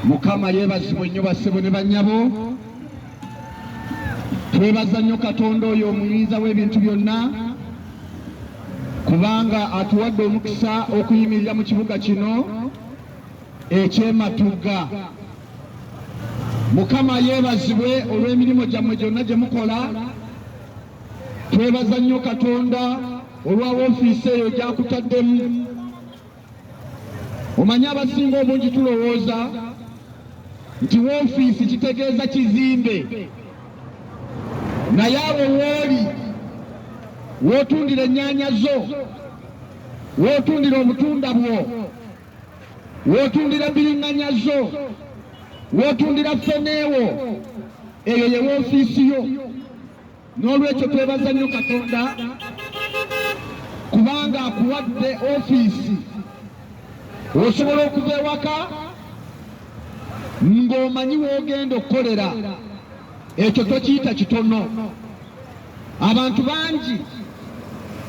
Mukama yeebazibwe nnyo bassebo ne bannyabo. Twebaza nnyo Katonda oyo omuyinza w'ebintu byonna kubanga atuwadde omukisa okuyimirira mu kibuga kino eky'eMatugga. Mukama yeebazibwe olw'emirimu gyammwe gyonna gye mukola. Twebaza nnyo Katonda olwa woofiisi eyo gy'akutaddemu. Omanyi abasinga obungi tulowooza nti woofiisi kitegeeza kizimbe, naye awo wooli w'otundira ennyaanya zo, w'otundira obutunda bwo, w'otundira bbiringanya zo, w'otundira ffeneewo, eyo ye woofiisi yo. N'olwekyo twebaza nnyo Katonda kubanga akuwadde ofiisi osobola okuva ewaka ng'omanyi w'ogenda okukolera. Ekyo tokiyita kitono. Abantu bangi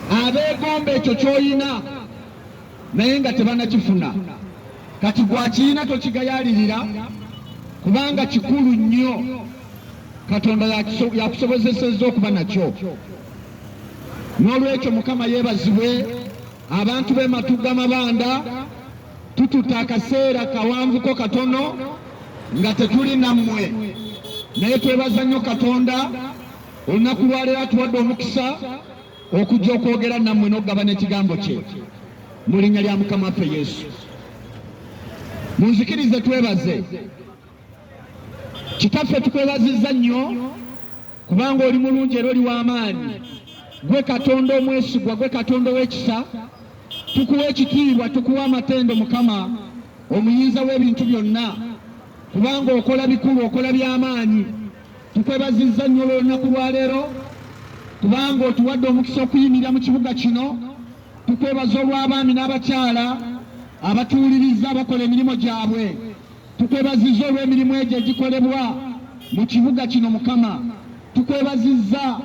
abeegomba ekyo ky'olina naye nga tebanakifuna. Kati gwakiyina tokigayaalirira kubanga kikulu nnyo. Katonda yakusobozesezza okuba nakyo. N'olwekyo Mukama yeebazibwe. Abantu b'e Matugga Mabanda tututte akaseera kawanvuko katono nga tetuli nammwe, naye twebaza nnyo Katonda olunaku lwaleero atuwadde omukisa okujja okwogera nammwe n'okugabana ekigambo kye mu linnya lya Mukama waffe Yesu. Munzikirize twebaze Kitaffe, tukwebazizza nnyo kubanga oli mulungi era oli w'amaanyi. Gwe Katonda omwesigwa, gwe Katonda ow'ekisa. Tukuwa ekitiibwa, tukuwa amatendo Mukama omuyinza w'ebintu byonna, kubanga okola bikulu, okola by'amaanyi. Tukwebazizza nnyo olw'olunaku lwa leero kubanga otuwadde omukisa okuyimirira mu kibuga kino. Tukwebaza olw'abaami n'abakyala abatuwuliriza abakola emirimu gyabwe. Tukwebazizza olw'emirimu egyo egikolebwa mu kibuga kino Mukama. Tukwebazizza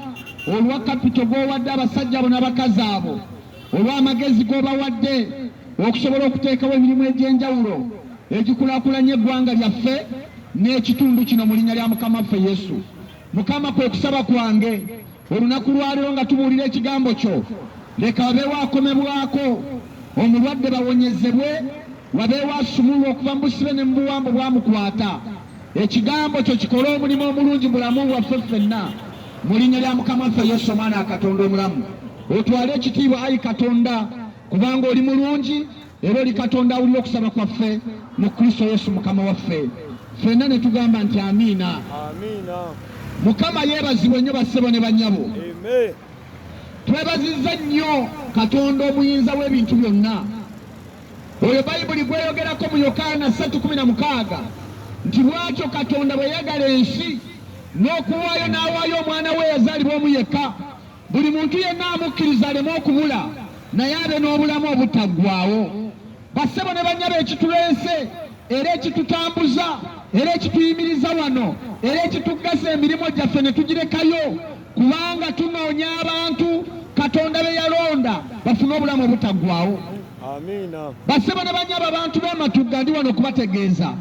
olwa kapito gw'owadde abasajja abo n'abakazi abo, olw'amagezi g'obawadde okusobola okuteekawo emirimu egy'enjawulo egikulaakulanya eggwanga lyaffe n'ekitundu kino mu linnya lya Mukama waffe Yesu. Mukama, kwe kusaba kwange olunaku lwaleero nga tubuulira ekigambo kyo, leka wabeewo akomebwako, omulwadde bawonyezebwe, wabeewo asumululwa okuva mu busibe ne mu buwambe obwamukwata. Ekigambo kyo kikole omulimu omulungi mu bulamu bwaffe ffenna, mu linnya lya Mukama waffe Yesu, Omwana wa Katonda omulamu. Otwale ekitiibwa, ayi Katonda, kubanga oli mulungi era oli Katonda awulira okusaba kwaffe, mu Kristo Yesu Mukama waffe. Ffenna ne tugamba nti amiina. Amiina. Mukama yeebazibwe nnyo bassebo ne bannyabo. Amen. Twebazizza nnyo Katonda omuyinza w'ebintu byonna, oyo Bayibuli gweyogerako mu Yokaana 3:16 nti bw'atyo Katonda bwe yayagala ensi n'okuwaayo n'awaayo omwana we eyazaalibwa omu yekka, buli muntu yenna amukkiriza aleme okubula naye abe n'obulamu obutaggwaawo. Bassebo ne bannyabo, ekituleese era ekitutambuza era ekituyimiriza wano era ekituggasa emirimu gyaffe ne tugirekayo kubanga tunoonya abantu Katonda be yalonda bafune obulamu obutaggwaawo. Amiina. Bassebo ne bannyabo, abantu b'e Matugga, ndi wano okubategeeza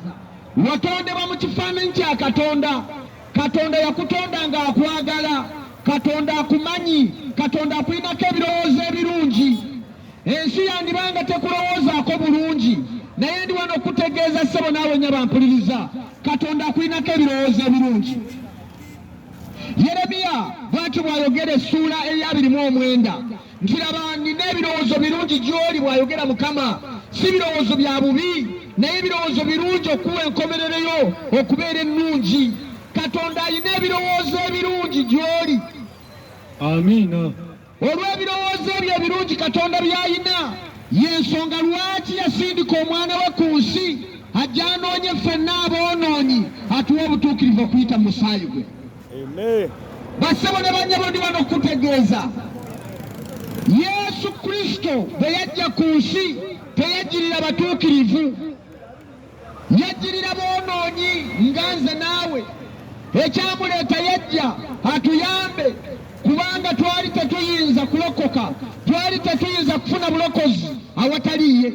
watondebwa mu kifaananyi kya Katonda. Katonda yakutonda ng'akwagala. Katonda akumanyi. Katonda akulinako ebirowoozo ebirungi. Ensi yandiba nga tekulowoozaako bulungi, naye ndi wano okutegeeza ssebo naawe nnyabo mpuliriza, Katonda akulinako ebirowoozo ebirungi. Yeremiya bw'atyo bw'ayogera essuula ey'abiri mu omwenda nti laba nnina ebirowoozo birungi gy'oli, bw'ayogera Mukama, si birowoozo bya bubi, naye ebirowoozo birungi okuwa enkomerero yo okubeera ennungi. Katonda alina ebirowoozo ebirungi gy'oli. Amiina. Olw'ebirowoozo ebyo ebirungi Katonda by'alina, y'ensonga lwaki yasindika Omwana we ku nsi ajje anoonye ffenna aboonoonyi atuwe obutuukirivu okuyita mu musaayi gwe. Amen. Bassebo ne bannyabo, ndi wano okukutegeeza Yesu Kristo bwe yajja ku nsi teyajjirira batuukirivu, yajjirira boonoonyi nga nze naawe. Ekyamuleeta yajja atuyambe kubanga twali tetuyinza kulokoka, twali tetuyinza kufuna bulokozi awatali ye.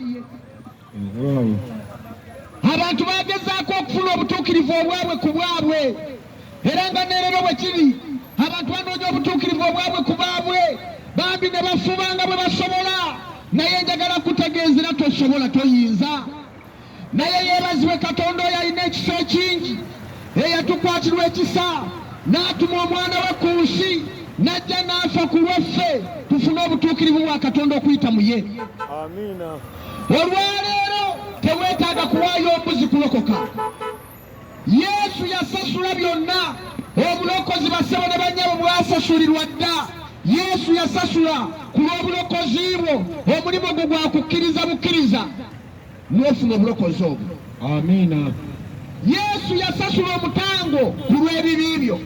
Abantu bagezaako okufuna obutuukirivu obwabwe ku bwabwe. Era nga ne leero bwe kiri, abantu banoonya obutuukirivu obwabwe ku baabwe, bambi ne bafuba nga bwe basobola, naye njagala kutegeeza era tosobola, toyinza. Naye yeebazibwe Katonda oyo alina ekisa ekingi, eyatukwatirwa ekisa n'atuma omwana we ku nsi, n'ajja n'afa ku lwaffe tufune obutuukirivu bwa Katonda okuyita mu ye. Amiina. Olwaleero teweetaaga kuwaayo mbuzi kulokoka. Yesu yasasula byonna. Obulokozi bassebo ne bannyabo bwasasulirwa dda. Yesu yasasula ku lw'obulokozi bwo. Omulimu gwo gwa kukkiriza bukkiriza n'ofuna obulokozi obwo. Amiina. Yesu yasasula omutango ku lw'ebibi byo.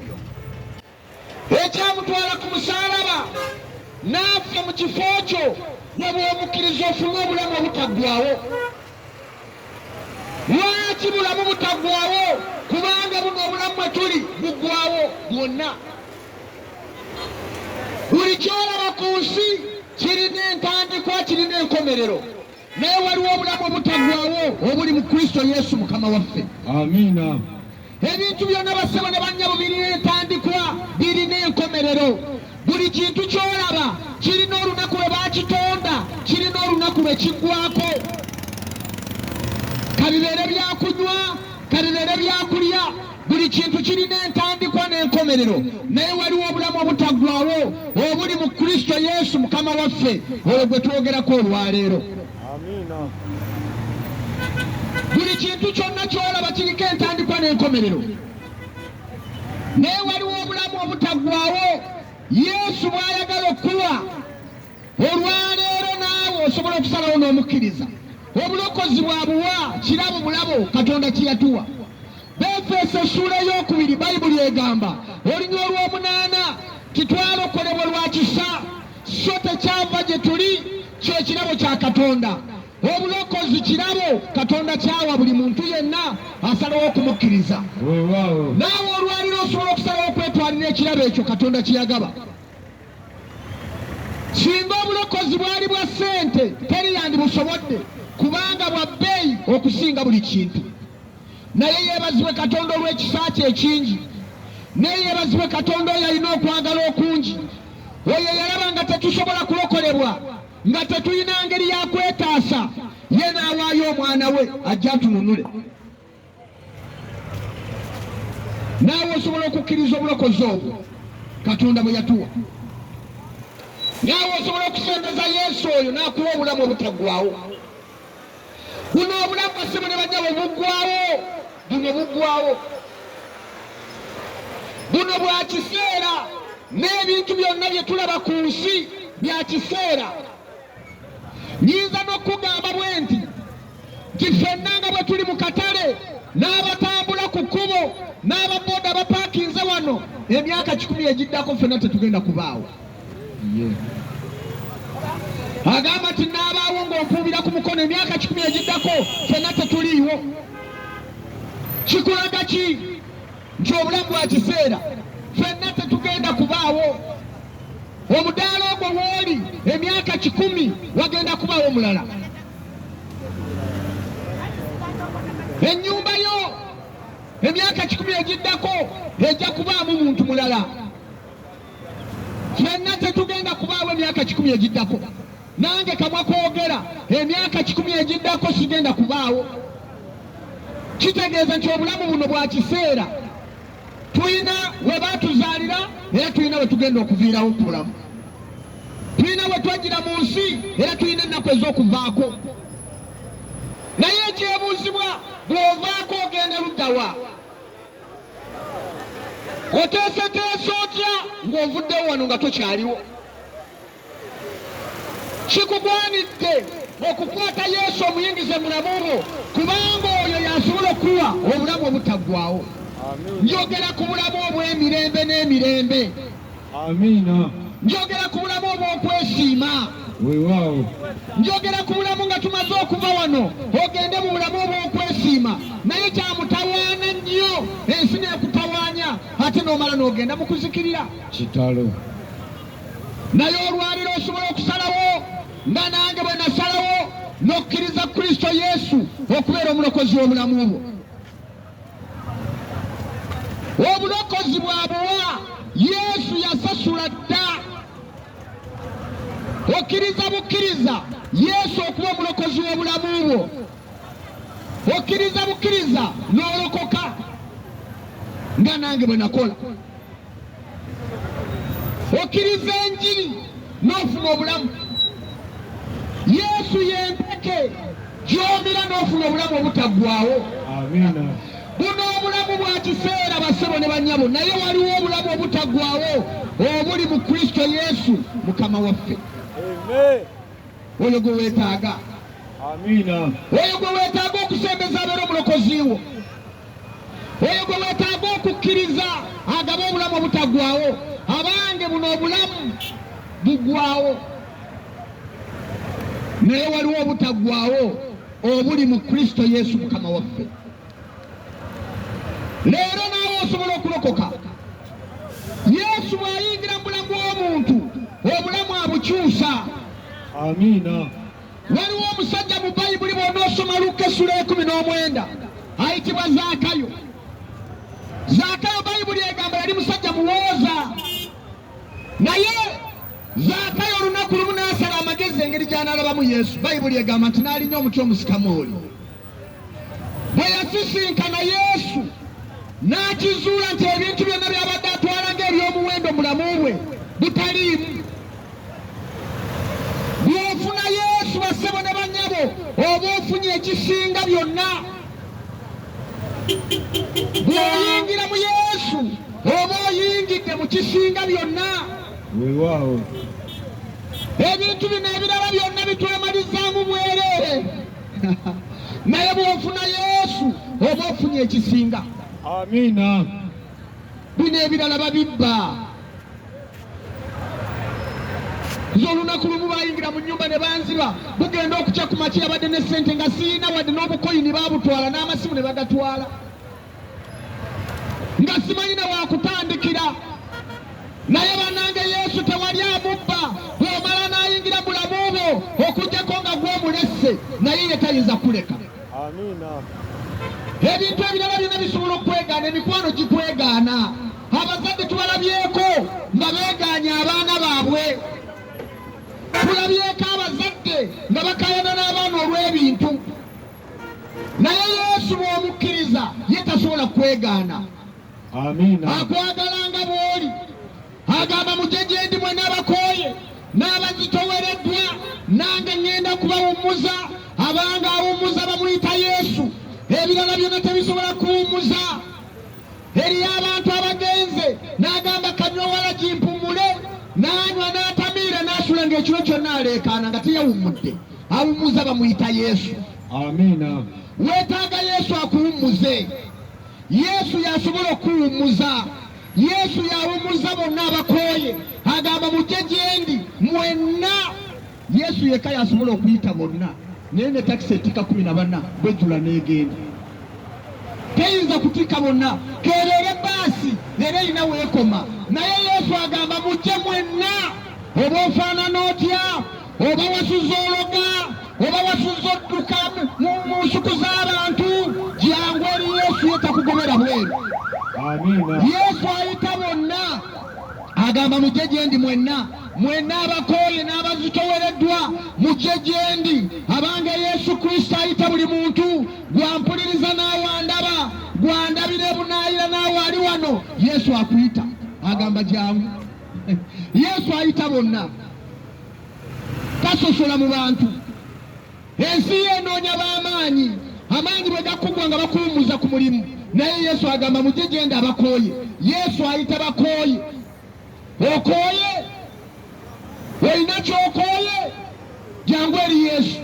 Ekyamutwala ku musaalaba n'afa mu kifo kyo, ne bw'omukkiriza ofune obulamu obutaggwaawo. Lwaki bulamu butaggwaawo? Kubanga buno obulamu bwe tuli buggwaawo bwonna. Buli ky'olaba ku nsi kirina entandikwa, kirina enkomerero, naye waliwo obulamu obutaggwaawo obuli mu Kristo Yesu Mukama waffe. Amiina. Ebintu byonna bassebo ne bannyabo birina entandikwa, birina enkomerero. Buli kintu ky'olaba kirina olunaku lwe baakitonda, kirina olunaku lwe kiggwako. Kabibeere byakunywa, kabibeere byakulya, buli kintu kirina entandikwa n'enkomerero, naye waliwo obulamu obutaggwaawo obuli mu Kristo Yesu Mukama waffe, olwo gwe twogerako olwaleero. Amiina. Buli kintu kyonna ky'olaba kiriko entandikwa n'enkomerero, naye waliwo obulamu obutaggwaawo Yesu bw'ayagala okukuwa olwaleero. Naawe osobola okusalawo n'omukkiriza. Obulokozi bwabuwa, kirabo bulabo Katonda kye yatuwa. Befeso essuula ey'okubiri, Bayibuli egamba olunya olw'omunaana titwalokolebwa lwa kisa, so tekyava gye tuli, kyo kirabo kya Katonda. Obulokozi kirabo Katonda kyawa buli muntu yenna asalawo okumukkiriza. Weewaawo. Naawe olwaliro osobola okusalawo okwetwalira ekirabo ekyo Katonda kyeyagaba. Singa obulokozi bwali bwa ssente, teri yandibusobodde, kubanga bwa bbeeyi okusinga buli kintu. Naye yeebazibwe Katonda olw'ekisa kye ekingi. Naye yeebazibwe Katonda oyo alina okwagala okungi, oyo eyalaba nga tetusobola kulokolebwa, nga tetulina ngeri ya kwetaasa, ye n'awaayo omwana we ajja atununule. Naawe osobola okukkiriza obulokozi obwo Katonda bwe yatuwa. Naawe osobola okusembeza Yesu oyo n'akuwa obulamu obutaggwaawo. Buno obulamu bassebo ne bannyabo buggwaawo, buno buggwaawo, buno bwa kiseera, n'ebintu byonna bye tulaba ku nsi bya kiseera. Nyinza n'okugamba bwe nti nti ffenna nga bwe tuli mu katale, n'abatambula ku kkubo, n'ababoda abapaakinze wano, emyaka 100 egiddako ffenna tetugenda kubaawo. Agamba nti naabaawo ng'ompuubira ku mukono, emyaka 100 egiddako ffenna tetuliiwo. Kikulaga ki? Nti obulamu bwa kiseera, ffenna tetugenda kubaawo. Omudaala ogwo w'oli emyaka 100 wagenda kubaawo omulala. Ennyumba yo emyaka 100 egiddako ejja kubaamu muntu mulala. Ffenna tetugenda kubaawo emyaka 100 egiddako. Nange kamwa kwogera, emyaka 100 egiddako sigenda kubaawo. Kitegeeza nti obulamu buno bwa kiseera. Tulina we baatuzaalira, era tulina we tugenda okuviirawo ku bulamu. Tulina we twajjira mu nsi, era tulina ennaku ez'okuvaako. Naye ekyebuuzibwa, bw'ovaako ogenda luddawa? Oteeseteese otya ng'ovuddewo wano nga tokyaliwo? Kikugwanidde okukwata Yesu omuyingize mu bulamu bwo, kubanga oyo y'asobola okuwa obulamu obutaggwaawo. Njogera ku bulamu obw'emirembe n'emirembe. Amiina. Njogera ku bulamu obw'okwesiima. Weewaawo. Njogera ku bulamu nga tumaze okuva wano ogende mu bulamu obw'okwesiima, naye kyamutawaana nnyo ensi n'ekutawaanya, ate n'omala n'ogenda mu kuzikirira. Kitalo. Naye olwaliro osobola okusalawo nga nange bwe nasalawo n'okkiriza Kristo Yesu okubeera omulokozi w'obulamu bwo. Obulokozi bwabuwa Yesu, yasasula dda. Okkiriza bukkiriza Yesu okuba omulokozi w'obulamu bwo, okkiriza bukkiriza n'olokoka nga nange bwe nakola. Okkiriza enjiri n'ofuna obulamu. Yesu y'empeke gy'omira n'ofuna obulamu obutaggwaawo. Amiina. Buno obulamu bwa kiseera bassebo ne bannyabo, naye waliwo obulamu obutaggwaawo obuli mu Kristo Yesu Mukama waffe. Amen. Oyo gwe weetaaga. Amiina. Oyo gwe weetaaga okusembeza abeere omulokozi wo. Oyo gwe weetaaga okukkiriza agabe obulamu obutaggwaawo. Abange, buno obulamu buggwaawo, naye waliwo obutaggwaawo obuli mu Kristo Yesu Mukama waffe. Leero naawe osobola okulokoka. Yesu bw'ayingira mu bulamu bw'omuntu, obulamu abukyusa. Amiina. Waliwo omusajja mu Bayibuli, bw'onoosoma Luka essula 19, ayitibwa Zaakayo. Zaakayo Bayibuli egamba yali musajja muwooza, naye Zaakayo olunaku lumu n'asala amagezi engeri gy'anaalabamu Yesu. Bayibuli egamba nti n'alinnya omuti omusikamooli. Bwe yasisinkana Yesu, n'akizuula nti ebintu byonna by'abadde atwala ng'eby'omuwendo mu bulamu bwe butaliimu. Bw'ofuna Yesu, bassebo ne bannyabo, oba ofunye ekisinga byonna. Bw'oyingira mu Yesu, oba oyingidde mu kisinga byonna. Weewaawo. Ebintu bino ebirala byonna bitwemalizaamu bwereere, naye bw'ofuna Yesu oba ofunye ekisinga. Amiina. Bino ebirala babibba. Nze olunaku lumu bayingira mu nnyumba ne banziba, bugenda okukya ku makya yabadde ne ssente nga siyina wadde n'obukoyini, baabutwala n'amasimu ne bagatwala, nga simanyi na wakutandikira. Naye bannange, Yesu tewali amubba. Bw'omala n'ayingira mu bulamu bwo, okuggyako nga gw'omulesse, naye ye tayinza kuleka. Amiina. Ebintu ebirala byonna bisobola okwegaana, emikwano gikwegaana, abazadde tubalabyeko nga beegaanya abaana baabwe, tulabyeko abazadde nga bakayana n'abaana olw'ebintu, naye Yesu bw'omukkiriza ye tasobola kwegaana. Amiina. Akwagala nga bw'oli. Agamba, mujje gye ndi mwenna abakooye n'abazitowereddwa, nange ŋŋenda kubawummuza. Abanga awummuza bamuyita Yesu. Ebirala byonna tebisobola kuwummuza. Eriyo abantu abagenze n'agamba, kanywa walagi mpumule, n'anywa n'atamiira n'asula ng'ekiro kyonna aleekaana nga teyawummudde. Awummuza bamuyita Yesu. Amiina. Weetaaga Yesu akuwummuze. Yesu yasobola okuwummuza. Yesu yawummuza bonna abakooye. Agamba, mujje gyendi mwenna. Yesu yekka yasobola okuyita bonna, naye ne takisi etika 14 bwejjula n'egenda, teyinza kutikka bonna. Keereere baasi era erina weekoma, naye Yesu agamba, mujje mwenna. Oba ofaanana otya, oba wasuza ologa, oba wasuza odduka mu nsuku z'abantu, jangu eri Yesu, ye takugobera bweru. Amiina. Yesu ayita bonna, agamba, mujje gye ndi mwenna, mwenna abakooye n'abazitowereddwa, mujje gye ndi. Abange, Yesu Kristo ayita buli muntu. Gwampuliriza naawe andaba, gwandabira ebunaayira, naawe ali wano, Yesu akuyita, agamba jangu. Yesu ayita bonna, tasosola mu bantu. Ensi ye enoonya b'amaanyi, amaanyi bwe gakugwa nga bakuwummuza ku mulimu, naye Yesu agamba, mujje gyendi abakooye. Yesu ayita bakooye. Okooye, olina kyokooye, jangu eri Yesu.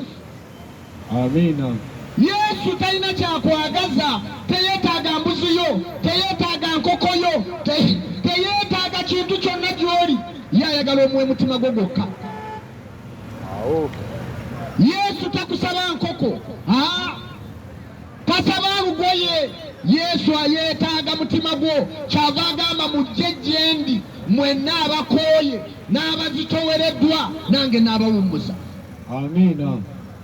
Amiina. Yesu talina kyakwagaza, teyeetaaga mbuzi yo, teyeetaaga nkoko yo, teyeetaaga kintu kyonna gy'oli. Ye ayagala omuwe mutima gwo gwokka. Awo. Yesu takusaba nkoko, aa, tasaba lugoye. Yesu ayeetaaga mutima gwo. Kyava agamba, mujje gye ndi mwenna abakooye n'abazitowereddwa, nange n'abawummuza. Amiina.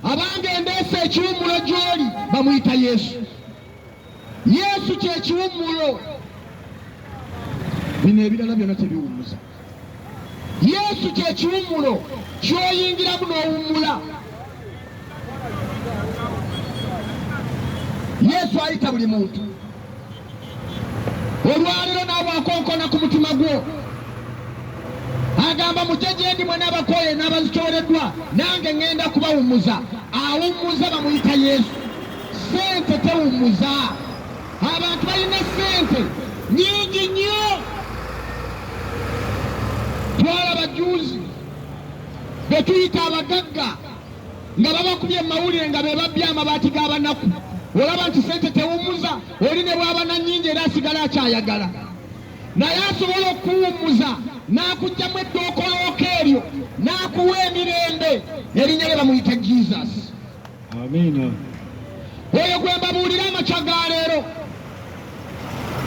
Abange, endeesa ekiwummulo gy'oli, bamuyita Yesu. Yesu kyekiwummulo. Bino ebirala byonna tebiwummuza. Yesu kye kiwummulo ky'oyingiramu n'owummula. Yesu ayita buli muntu. Olwaleero naawe akonkona ku mutima gwo, agamba mujje gye ndi mwena abakooye n'abazitooleddwa, nange ŋŋenda kubawummuza. Awummuza bamuyita Yesu. Ssente tewummuza. Abantu balina ssente nyingi nnyo. Twalaba jjuuzi be tuyita abagagga nga babakubye mu mawulire nga be babbye amabaati g'abanaku. Olaba nti ssente tewummuza, oli ne bw'aba na nnyingi era asigala akyayagala. Naye asobola okukuwummuza n'akuggyamu eddookolooka eryo n'akuwa emirembe. Erinnya lye bamuyita Jesus. Amiina. Oyo gwe mbabuulira amakya ga leero.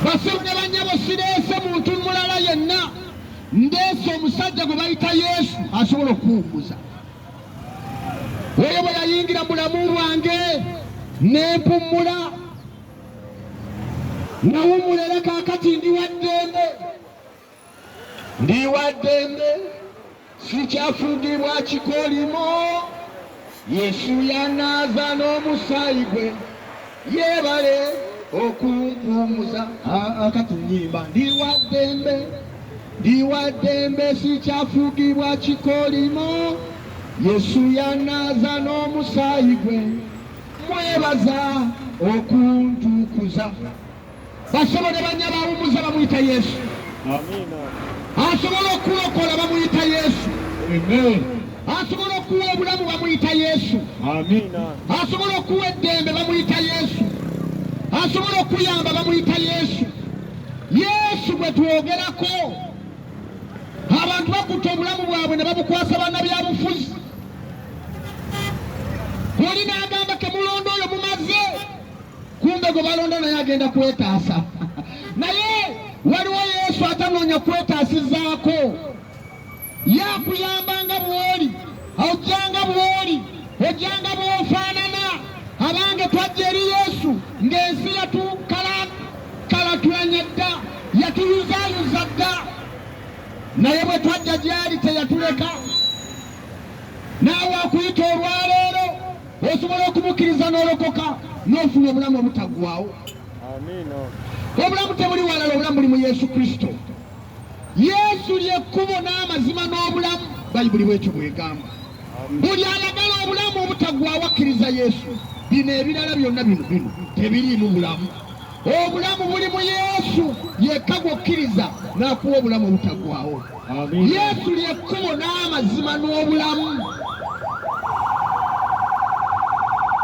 Bassebo ne bannyabo, sireese muntu mulala yenna, ndeese omusajja gwe bayita Yesu asobola okukuwummuza. Oyo bwe yayingira mu bulamu bwange ne mpummula, nawummula era kaakati ndi wa ddembe, ndi wa ddembe, sikyafugibwa kikolimo. Yesu yanaaza n'omusaayi gwe, yeebale okumpumuza. Akati nnyimba ndi wa ddembe, ndi wa ddembe, sikyafugibwa kikolimo. Yesu yanaaza n'omusaayi gwe, mwebaza okuntukuza. Bassebo ne bannyabo, awummuza bamuyita Yesu. Amiina. Asobola okukulokola bamuyita Yesu. Amen. Asobola okuwa obulamu bamuyita Yesu. Amiina. Asobola okuwa eddembe bamuyita Yesu. Asobola okuyamba bamuyita Yesu. Yesu gwe twogerako. Abantu bakutte obulamu bwabwe ne babukwasa bannabyabufuzi. Oli n'agamba kemulonda oyo mumaze, kumbe gwe balonda naye agenda kwetaasa. Naye waliwo Yesu atanoonya kwetaasizaako, yakuyamba nga bw'oli, ojjanga bw'oli, ojjanga bw'ofaanana. Abange twajja eri Yesu ng'ensi yatukalakalatulanya dda, yatuyuzaayuza dda, naye bwe twajja gy'ali teyatuleka. Naawe akuyita olwaleero osobola okumukkiriza n'olokoka n'ofuna obulamu obutaggwaawo. Amiina. Obulamu tebuli walala, obulamu buli mu Yesu Kristo. Yesu ly'ekkubo n'amazima n'obulamu, Bayibuli bwetyo bw'egamba. Buli ayagala obulamu obutaggwaawo akkiriza Yesu. Bino ebirala byonna bino bino tebiriimu bulamu. Obulamu buli mu Yesu yekka gw'okkiriza n'akuwa obulamu obutaggwaawo. Yesu ly'ekkubo n'amazima n'obulamu.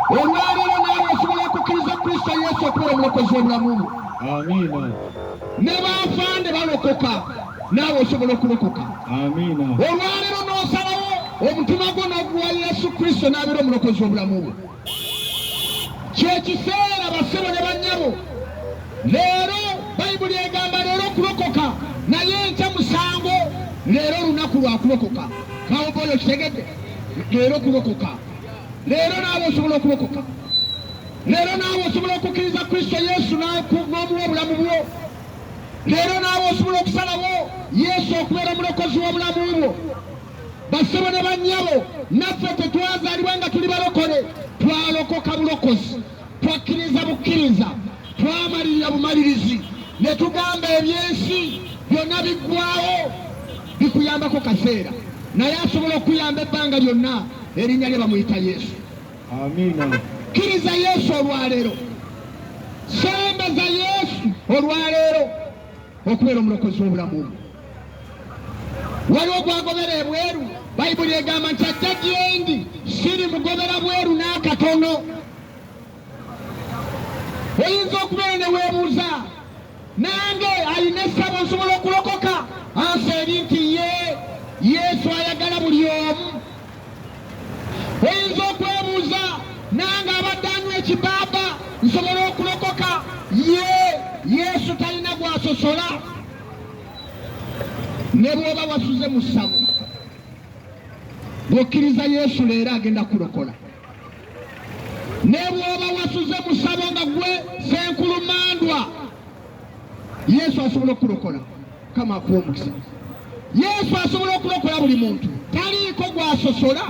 Olwaleero naawe osobola okukkiriza Kristo Yesu okubeera omulokozi w'obulamu bwo. Amiina. Ne baafande balokoka, naawe osobola okulokoka. Amiina. Olwaleero n'osalawo omutima gwo n'oguwa Yesu Kristo n'abeera omulokozi w'obulamu bwo. Kye kiseera bassebo ne bannyabo. Leero Bayibuli egamba leero kulokoka, naye enkya musango. Leero lunaku lwa kulokoka. Kawumpuli okitegedde? Leero kulokoka. Leero naawe osobola okulokoka. Leero naawe osobola okukkiriza Kristo Yesu n'omuwa obulamu bwo. Leero naawe osobola okusalawo Yesu okubeera omulokozi w'obulamu bwo. Bassebo ne bannyabo, naffe tetwazaalibwa nga tuli balokole, twalokoka bulokozi, twakkiriza bukkiriza, twamalirira bumalirizi, ne tugamba eby'ensi byonna biggwaawo. Bikuyambako kaseera, naye asobola okukuyamba ebbanga lyonna. Erinnya lye bamuyita Yesu. Amiina. Kkiriza Yesu olwaleero, sembeza Yesu olwaleero okubeera omulokozi w'obulamu bwo. Waliwo gwagobera ebweru, Bayibuli egamba nti ajja gyendi siri mugobera bweru n'akatono. Oyinza okubeera ne weebuuza, nange alina essabo nsobola okulokoka? Ansa eri nti ye, Yesu ayagala buli omu. Oyinza okwebuuza, nange abadde anywa ekibaaba nsobola okulokoka? Ye, Yesu talina gw'asosola. Ne bw'oba wasuze mu ssabo, bw'okkiriza Yesu leero agenda kukulokola. Ne bw'oba wasuze mu ssabo nga gwe Ssenkulumandwa, Yesu asobola okukulokola. Mukama akuwa omukisa. Yesu asobola okulokola buli muntu, taliiko gwasosola.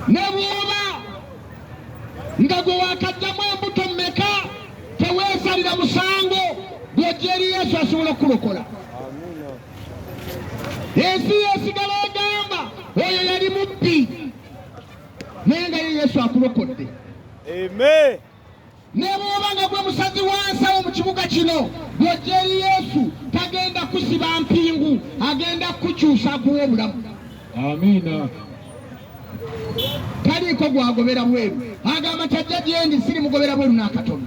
Ne bw'oba nga gwe wakajjamu embuto mmeka, teweesalira musango, bw'ojja eri Yesu asobola okukulokola. Ensi yesigala egamba oyo yali mubbi, naye nga ye Yesu akulokodde. Amen. Ne bw'oba nga gwe musazi wa nsawo mu kibuga kino, bw'ojja eri Yesu tagenda kusiba mpingu, agenda kukukyusa akuwa obulamu. Amiina. Taliiko gwagobera bweru, agamba nti ajja gyendi sirimugobera bweru n'akatono.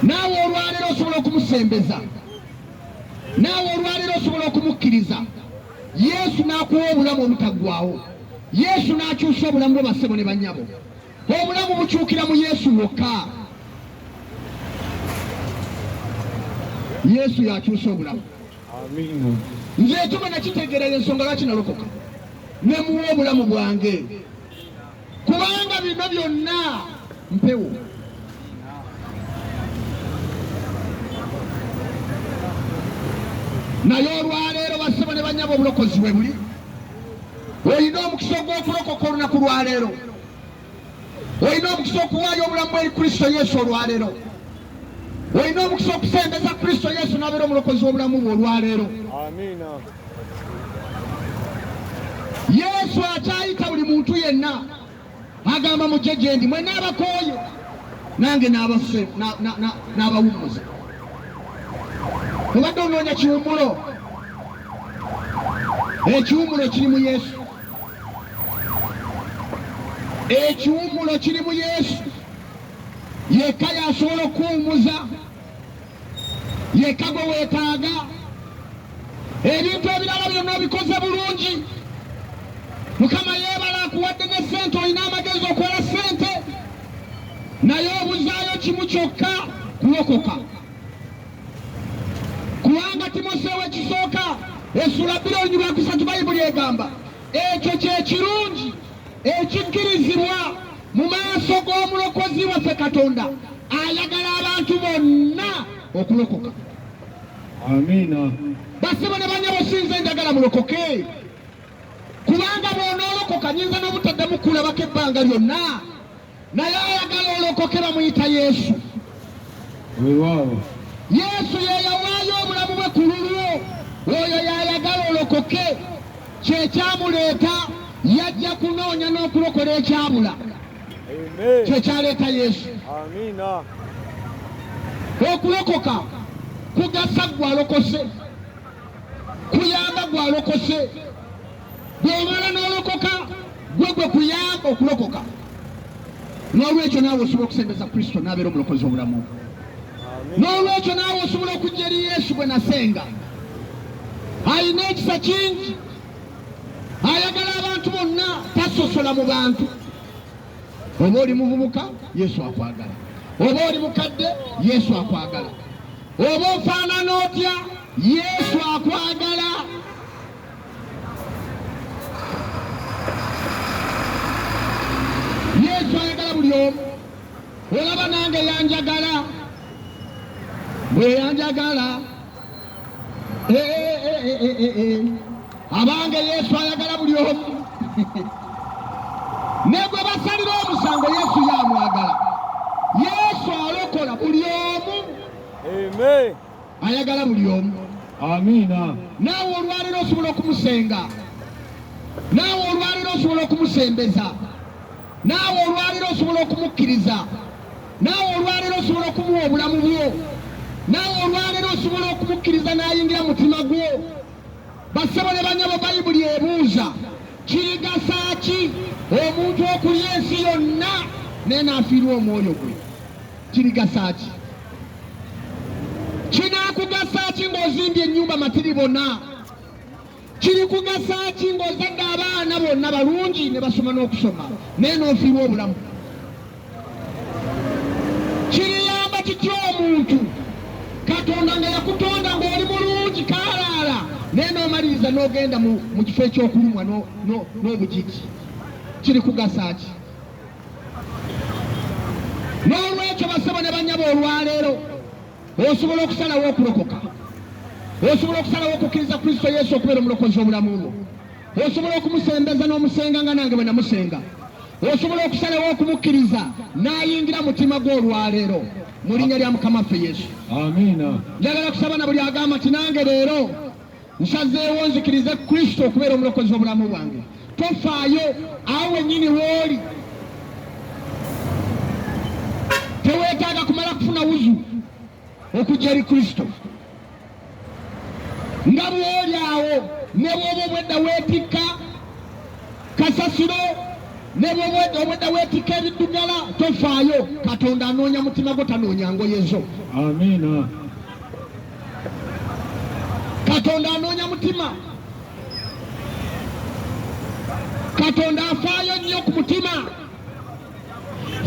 Naawe olwaleero osobola okumusembeza, naawe olwaleero osobola okumukkiriza, Yesu n'akuwa obulamu obutaggwaawo, Yesu n'akyusa obulamu bwo. Bassebo ne bannyabo, obulamu bukyukira mu Yesu wokka. Yesu yakyusa obulamu. Amiina. Nze ekyo bwe nakitegeera, y'ensonga lwaki nalokoka ne muwa obulamu bwange, kubanga bino byonna mpewo. Naye olwaleero bassebo ne bannyabo, obulokozi bwe buli. Olina omukisa ogw'okulokoka olunaku lwaleero, olina omukisa okuwaayo obulamu bwe eri Kristo Yesu olwaleero, olina omukisa okusembeza Kristo Yesu n'abeera omulokozi w'obulamu bwe olwaleero. Amiina. Yesu akyayita buli muntu yenna, agamba mujje gye ndi mwenna abakooye, nange n'abawummuza. Obadde onoonya kiwummulo, ekiwummulo kiri mu Yesu, ekiwummulo kiri mu Yesu yekka yasobola okuwummuza, yekka gwe weetaaga. Ebintu ebirala byonna obikoze bulungi, Mukama yeebala akuwadde ne ssente, olina amagezi okukola ssente, naye obuzaayo kimu kyokka, kulokoka. Kubanga Timoseewo ekisooka essula 2:3, Bayibuli egamba ekyo kye kirungi ekikkirizibwa mu maaso g'omulokozi waffe Katonda, ayagala abantu bonna okulokoka. Amiina. Bassebo ne bannyabo, sinze njagala mulokoke, kubanga bw'onoolokoka nyinza n'obutaddamu kulabako ebbanga lyonna, naye ayagala olokoke bamuyita Yesu. Weewaawo. Yesu ye yawaayo obulamu bwe ku lulwo, oyo yayagala olokoke, kyekyamuleeta, yajja kunoonya n'okulokola ekyabula. Amen. Kyekyaleeta Yesu. Amiina. Okulokoka kugasa gwe alokose, kuyamba gwe alokose. Bw'omala n'olokoka, gwe gwe kuyamba okulokoka. N'olwekyo naawe osobola okusembeza Kristo n'abeera omulokozi obulamu. Amiina. N'olwekyo naawe osobola okujja eri Yesu gwe nasenga, alina ekisa kingi, ayagala abantu bonna, tasosola mu bantu. Oba oli muvubuka, Yesu akwagala. Oba oli mukadde, Yesu akwagala. Oba ofaanana otya, Yesu akwagala. Yesu ayagala buli omu. Olaba nange yanjagala, bwe yanjagala. Abange, Yesu ayagala buli omu, ne gwe basalira omusango Yesu yamwagala. Yesu alokola buli omu. Amen. Ayagala buli omu. Amiina. Naawe olwaleero osobola okumusenga, naawe olwaleero osobola okumusembeza, naawe olwaleero osobola okumukkiriza, naawe olwaleero osobola okumuwa obulamu bwo, naawe olwaleero osobola okumukkiriza n'ayingira mu mutima gwo. Bassebo ne bannyabo, Bayibuli ebuuza, kirigasa ki omuntu okulya ensi yonna naye n'afiirwa omwoyo gwe? Kirigasa ki? Kinaakugasa ki ng'ozimbye ennyumba matiribona? Kirikugasa ki ng'ozadde abaana bonna balungi ne basoma n'okusoma, naye n'ofiirwa obulamu? Kiriyamba kitya omuntu Katonda nga yakutonda ng'oli mulungi kaalaala, naye n'omaliriza n'ogenda mu kifo ekyokulumwa n'obugigi? Kirikugasa ki? N'olwekyo bassebo ne bannyabo, olwaleero Osobola okusalawo okulokoka, osobola okusalawo okukkiriza Kristo Yesu okubeera omulokozi w'obulamu bwo, osobola okumusembeza n'omusenga nga nange bwe namusenga, osobola okusalawo okumukkiriza n'ayingira mutima gwo olwaleero mu linnya lya Mukama waffe Yesu. Amiina. Njagala kusaba na buli agamba nti nange leero nsazeewo nzikirize Kristo okubeera omulokozi w'obulamu bwange. Tofaayo, awo wennyini w'oli, teweetaaga kumala kufuna wuzu okujja eri Kristo. Nga bw'oli awo, ne bw'oba obwedda weetikka kasasiro, ne bw'oba obwedda weetikka ebiddugala, tofaayo. Katonda anoonya mutima gwo, tanoonya ngoye zo. Amiina. Katonda anoonya mutima. Katonda afaayo nnyo ku mutima.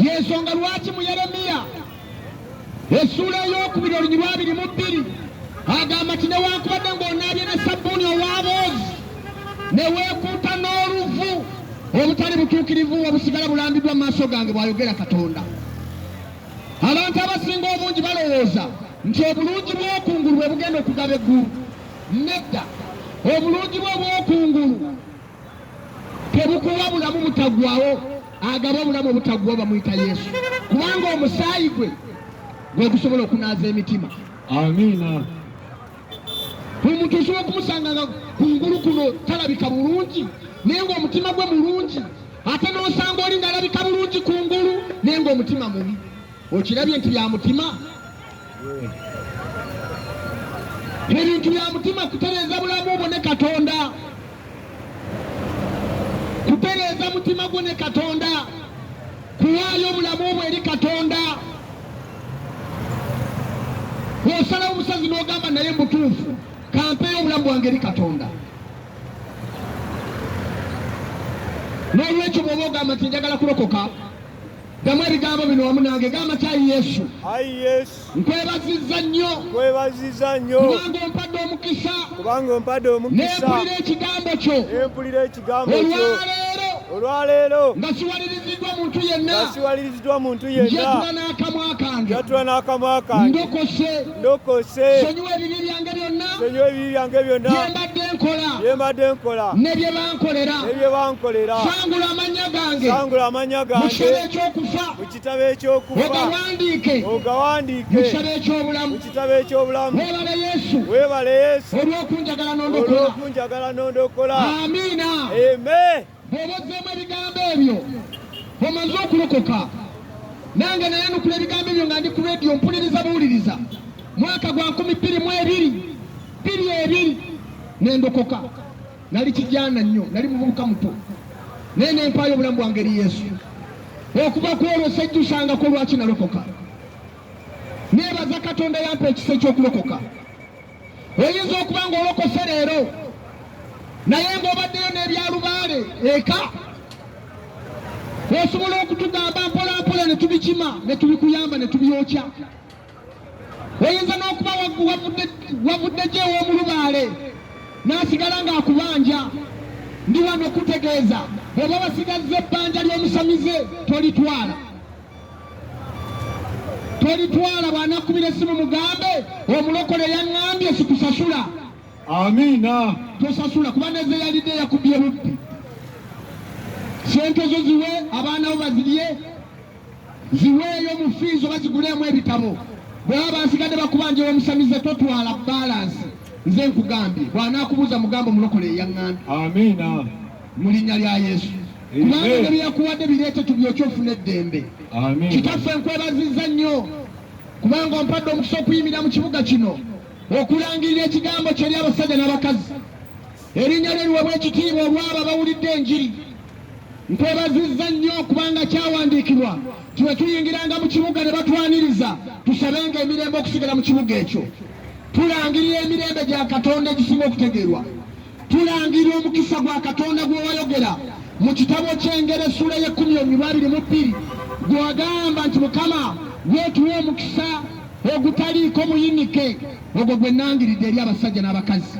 Y'ensonga lwaki mu Yeremiya essuula ey'okubiri olunyiriri lwa 22 agamba nti newankubadde ng'onaabye ne sabbuuni ow'aboozi ne weekuuta n'oluvu, obutali butuukirivu bwo busigala bulambiddwa mu maaso gange, bw'ayogera Katonda. Abantu abasinga obungi balowooza nti obulungi bw'okungulu bwe bugenda okugaba eggulu. Nedda, obulungi bwe obw'okungulu tebukuwa bulamu butaggwaawo. Agaba obulamu obutaggwaawo bamuyita Yesu, kubanga omusaayi gwe gwe gusobola okunaaza emitima. Amiina. Omuntu osobola okumusanga nga kungulu kuno talabika bulungi, naye ng'omutima gwe mulungi, ate n'osanga oli ng'alabika bulungi kungulu naye ng'omutima mubi. Okirabye nti bya mutima? Ebintu bya mutima, kutereeza bulamu bwo ne Katonda, kutereeza mutima gwo ne Katonda, kuwaayo obulamu bwo eri Katonda. Bw'osalawo omusazi n'ogamba naye mutuufu, kampeeyo obulamu bwange eri Katonda. N'olwekyo bw'oba ogamba nti njagala kulokoka, ddamu ebigambo bino wamu nange. Gamba nti, ayi Yesu, Ayi Yesu, nkwebazizza nnyo, nkwebaziza nnyo, kubanga ompadde omukisa, kubanga ompadde omukisa, nempulira ekigambo kyo, nempulira ekigambo kyo, olwaleero, olwaleero, nga siwaliriziddwa muntu yenna, nga siwaliriziddwa muntu yenna, njatula n'akamwa kange, njatula n'akamwa kange, ndokose, ndokose, sonyiwa ebibi byange byonna, sonyiwa ebibi byange byonna, bye mbadde nkola, bye mbadde nkola, ne bye bankolera, ne bye bankolera, sangula amannya gange, sangula amannya mu gange, kitabo eky'okufa, mu kitabo eky'okufa, ogawandiike, ogawandiike, mu kitabo eky'obulamu. mu kitabo eky'obulamu. Weebale Yesu, Weebale Yesu, olw'okunjagala n'ondokola. olw'okunjagala n'ondokola. Amiina. Amen. Bw'oba ozzeemu ebigambo ebyo, omaze okulokoka. Nange nayanukula ebigambo ebyo nga ndi ku rediyo mpuliriza buwuliriza, mwaka gwa 2020, 22, nendokoka. Nali kijaana nnyo, nali muvubuka muto, naye nempaayo obulamu bwange eri Yesu. Okuva ku olwo sejjusangako lwaki nalokoka. Neebaza Katonda yampa ekisa eky'okulokoka. Oyinza okuba ng'olokose leero, naye ng'obaddeyo n'ebyalubaale eka. Osobola okutugamba mpola mpola ne tubikima ne tubikuyamba ne tubyokya. Oyinza n'okuba wavudde gye ew'omulubaale n'asigala ng'akubanja. Ndi wano kutegeeza, bw'oba wasigazza ebbanja ly'omusamize tolitwala, tolitwala. Bw'anakkubira essimu mugambe omulokole yaŋŋambye sikusasula. Amiina. Tosasula, kuba neze yalidde yakubye bubbi. Sente zo ziwe abaana bo bazirye, ziweeyo mu fiizi oba zigulemu ebitabo. Bwe baba basigadde bakubanja omusamize, totwala balance. Nze nkugambye, bw'anaakubuuza mugambe omulokole eyaŋŋambye. Amiina. Mu linnya lya Yesu. Amen. Kubanga ne byeyakuwadde bireete tubyokye ofune eddembe. Amiina. Kitaffe, nkwebazizza nnyo kubanga ompadde omukisa okuyimirira mu kibuga kino okulangirira ekigambo kye eri abasajja n'abakazi. Erinnya lyo liweebwa ekitiibwa olw'abo abawulidde enjiri. Nkwebazizza nnyo kubanga kyawandiikibwa nti bwe tuyingiranga mu kibuga ne batwaniriza, tusabenga emirembe okusigala mu kibuga ekyo. Tulangirira emirembe gya Katonda egisinga okutegeerwa. Tulangirira omukisa gwa Katonda gwe wayogera mu kitabo ky'Engero essuula y'ekkumi olunyiriri 22, gw'agamba nti Mukama gwetuwa omukisa ogutaliiko muyinike. Ogwo gwe nangiridde eri abasajja n'abakazi.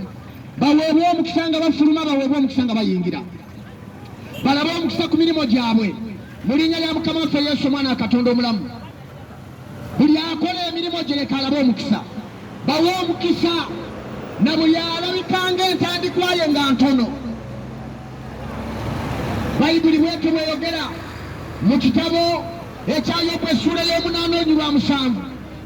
Baweebwe omukisa nga bafuluma, baweebwe omukisa nga bayingira, balabe omukisa ku mirimu gyabwe, mu linnya lya Mukama waffe Yesu, omwana wa Katonda omulamu. Buli akola emirimu gye leka alabe omukisa. Bawe omukisa na buli alabika ng'entandikwa ye nga ntono. Bayibuli bwetyo bweyogera mu kitabo ekya Yobu essuula ey'omunaana oluny lwa 7,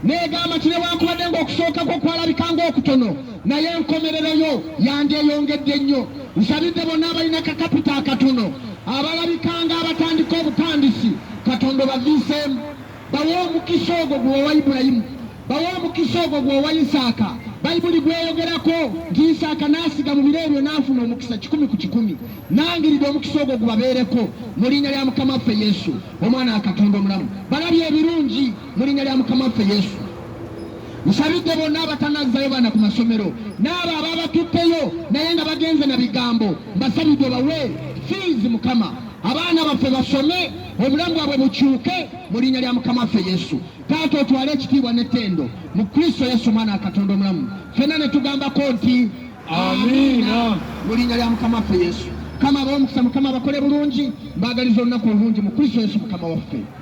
n'egamba nti newankubadde ng'okusooka kwo kwalabika ng'okutono, naye enkomerero yo yandyeyongedde nnyo. Nsabidde bonna abalina kakapita akatono, abalabika ng'abatandika obutandisi, Katonda obaviiseemu, bawe omukisa ogwo gwe wawa Ibulayimu, bawe omukisa ogwo gwe wawa Isaaka. Bayibuli gweyogerako nti Isaaka n'asiga mu biro ebyo n'afuna omukisa 100 ku 100. Nangiridde omukisa ogwo gubabeereko mu linnya lya Mukama waffe Yesu, omwana wa Katonda omulamu. Balabye ebirungi mu linnya lya Mukama waffe Yesu. Nsabidde bonna abatanazzayo baana ku masomero n'abo ababatutteyo naye nga bagenze na bigambo, mbasabidde obawe fiizi Mukama, abaana baffe basome, obulamu bwabwe bukyuke mu linnya lya Mukama waffe Yesu. Taata, otwale ekitiibwa n'ettendo mu Kristo Yesu, omwana wa Katonda omulamu. Ffenna ne tugambako nti Amiina. Mu linnya lya Mukama waffe Yesu. Mukama abawe omukisa, Mukama abakole bulungi. Mbaagaliza olunaku olulungi mu Kristo Yesu Mukama waffe.